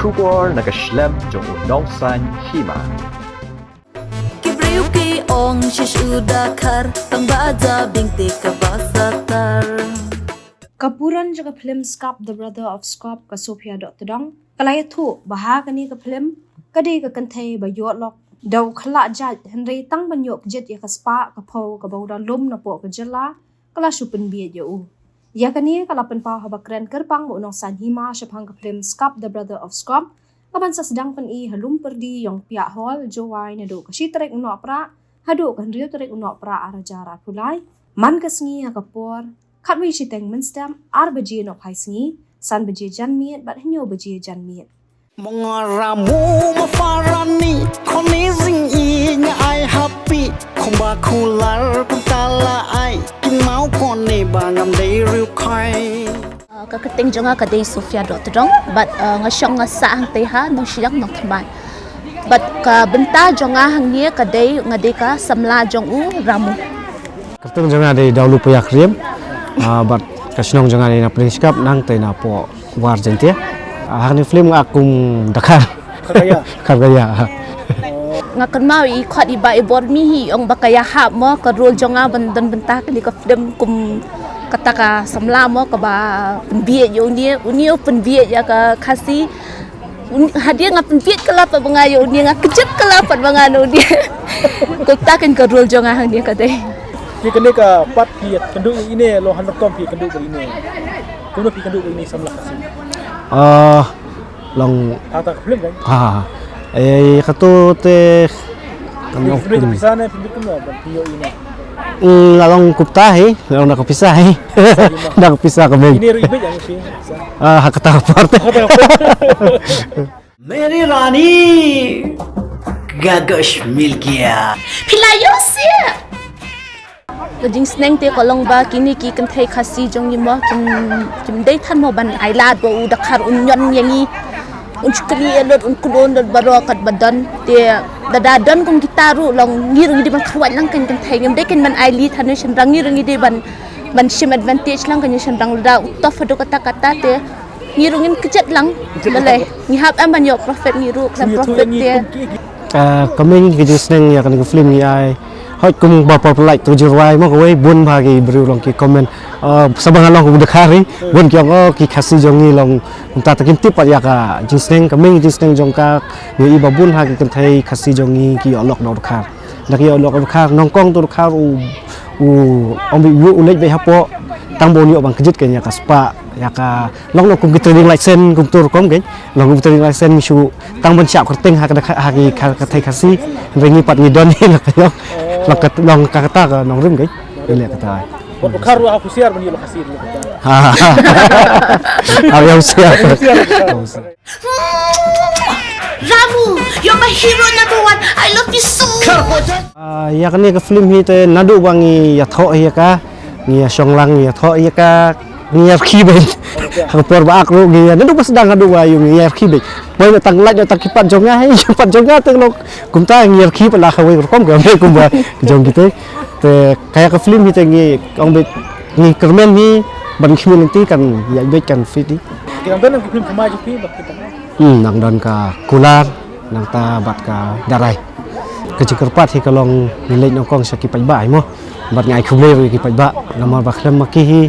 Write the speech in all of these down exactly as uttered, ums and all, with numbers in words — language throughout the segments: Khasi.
Khubor na ka shlem jong u Nongsaiñ Hima. Ki briew ki ong shish u Dkhar, tang ba ja bing te ka ba satar. Ka puran jong ka film Skap The Brother of Skop ka Sophia Dohtdong ka la ïathuh ba ha kane ka film ka dei ka kynthei ba ïoh lok da u khyllah jait, hynrei tang ban ïoh kjit ïa ka spah ka phew kaba u da lum napoh ka jylla, ka la shu pynbieit ïa u. Ïa kane ka la pynpaw haba kren kyrpang bad u Nongsaiñ Hima shaphang ka film Skap The Brother of Skop, kaban sa sdang pyni ha Lum Pyrdi Ïongpiah Hall, Jowai, naduh ka shi tarik u Nohprah haduh ka hynriew tarik u Nohprah ar hajar arphew lai. Man ka sngi ha ka por khatwei shiteng mynstep, ar baje nohphai sngi, san baje janmiet bad hynñiew baje janmiet. Mongara mu ma farani, khoni jing i nga ai happy, khumba khular kumta la ai, kin mau koni ba ngam dei riewkhoi. Uh, ka kyrteng jong nga ka dei Sophia Dohtdong, bad, uh, nga shong nga sah hangtei ha Nongshiliang Nongthymmai. Bad ka bynta jong nga hangne ka dei, nga dei ka samla jong u Ramu. Kyrteng jong nga dei Daw Lu Paya Kriem, ah, bad ka shnong jong nga dei na Pdeng Shkap, nangtei napoh War Jaiñtia. Ah, ha kane film nga kum Dkhar. Dkhar Gaya. Dkhar Gaya. Nga kynmaw i khot i Bah Ibor Mihi, ong ba ka ïahap mo ka role jong nga ban don bynta kane ka film kum kata ka samla mo kaba pynbieit ïa une, une u pynbieit ïa ka Khasi. Un-, hadien nga pynbieit kylla pat ba nga ïa une, nga kjit kylla pat ba nga na une. Kumta kein ka role jong nga hangne ka dei. Phi kane ka part phi ïakynduh ïa ine, long hanrok kum phi ïakynduh bad ine. Kumno phi ïakynduh bad ine samla Khasi? Ah, long. Ha, ta ka film kan? Ha, ha, ha. Eh, kato te kan. Phi ïakynduh pisa ne, phi ïakynduh kumno ban phi ïoh ine? Mm, la long kumta hi, la long da ka pisa hi. Da ka pisa ka bank. Ine ruh i beit ïa phi. Ah, ha kata ka por te. Ha kata ka por. Meri Rani, Gagosh Milkia. Phi la ïoh sih. Ka jingsneng te ka long ba kine ki kynthei Khasi jong ngi mo, kim, kim dei than mo ban ai lad ba u Dkhar un ñion ïa ngi. Un shu kylli lut, un kylli lut baroh katba don. Te lada don kum kita ruh long ngi ruh ngi dei ban kyrwat lang kein kynthei. Ngim dei kein ban ai lad than ïa u shynrang, ngi ruh ngi dei ban, ban shim advantage lang kein ïa u shynrang, lada u tough haduh katta katta te ngi ruh ngin kjit lang. Kjit lang. Balei? Ngi hap em ban ïoh profit ngi ruh, khlem profit te. Ah, ka mei ka jingsneng ïa kane ka film ngi ai. Hooid, kumba por pynlait tu jyrwai mo kawei, bun bha ki briew long ki comment. Ah, sa ba nga long kum u Dkhar hi, bun ki ong, oh, ki Khasi jong ngi long kumta, te kim tip pat ïa ka jingsneng, ka mei ka jingsneng jong ka, ngi i ba bun ha ki kynthei Khasi jong ngi ki ïoh lok da u Dkhar. Da ki ïoh lok da u Dkhar, nyngkong tu u Dkhar u, u, ong beit u leit beit hapoh, tang ba un ïoh ban kjit kein ïa ka spah, ïa ka long, long kum ki trading license, kum tu rukom kein, long kum ki trading license ngi shu tang ban shah kyrteng ha ka, ha ki, ha ka kynthei Khasi, hynrei ngi pat ngi don hi, long ka, long ka, long ka kata ka nongrim kein, ïa leh kata. Bad u Dkhar ruh ha husiar ban ïoh lok Khasi ruh kata. Ha, ha, ha. Ar ïa husiar. Husiar. Ramu, you're my hero number one. I love you so much. Ah, ïa kane ka film hi te naduh ba ngi ïathoh ïa ka, ngi ïashong lang ngi ïathoh ïa ka, ngi ïarkhie beit. Ha ka por ba ak ruh ngi ïa, naduh ba sdang haduh ba ïoh ngi ïarkhie beit. Poi na tang lait na tang ki part jong nga hi, ki part jong nga te long kumta, ngi ïarkhie pat la kawei rukom ka mei kumba jong kita. Te kaei ka film hi te ngi ong beit ngi kyrmen hi ban khmih lynti kan ïaid beit kan fit hi. Ki nang don ki film thymmai jong phi bad kita. Hmm, nang don ka Kular, nangta bad ka Darai. Ka jingkyrpad hi ka long ngi leit nyngkong sha ki paidbah hi mo. Bad nga ai khublei ruh ïa ki paidbah namar ba khlem ma ki hi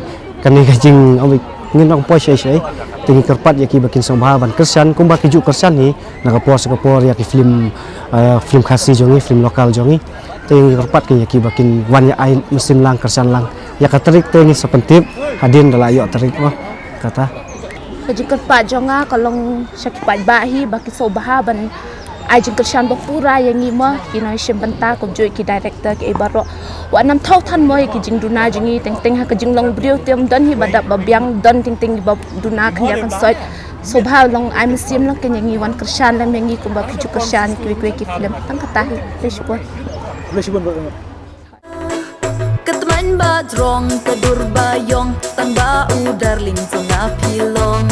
kane ka jing, ong beit ngin ym poi shai shai. Te ngi kyrpad ïa ki ba kin sngewbha ban kyrshan kumba ki ju kyrshan hi na ka por sha ka por ïa ki film, eh, film Khasi jong ngi, film local jong ngi. Te ngi kyrpad kin ïa ki ba kin wan ïa ai mynsiem lang, kyrshan lang. Ïa ka tarik te ngin sa pyntip hadien da la ïoh tarik mo. Kata. Ka jingkyrpad jong nga ka long sha ki paidbah hi ba ki sngewbha ban ai jingkyrshan ba pura ïa ngi mo, ki nongshim bynta kumjuh ki director kiei baroh. Wat nym thew than mo ïa ki jingduna jong ngi, teng teng ha ka jinglong briew te ym don hi ba dap ba biang, don teng teng ba duna khyndiat khynsoit. Sngewbha long ai mynsiem lang kein ïa ngi, wan kyrshan lang ïa ngi kumba phi ju kyrshan kiwei kiwei ki film. Tang kata hi. Khublei shibun. Khublei shibun. Ka tmaiñ ba jrong, ka dur ba ïong, tang ba u darling jong nga phi long.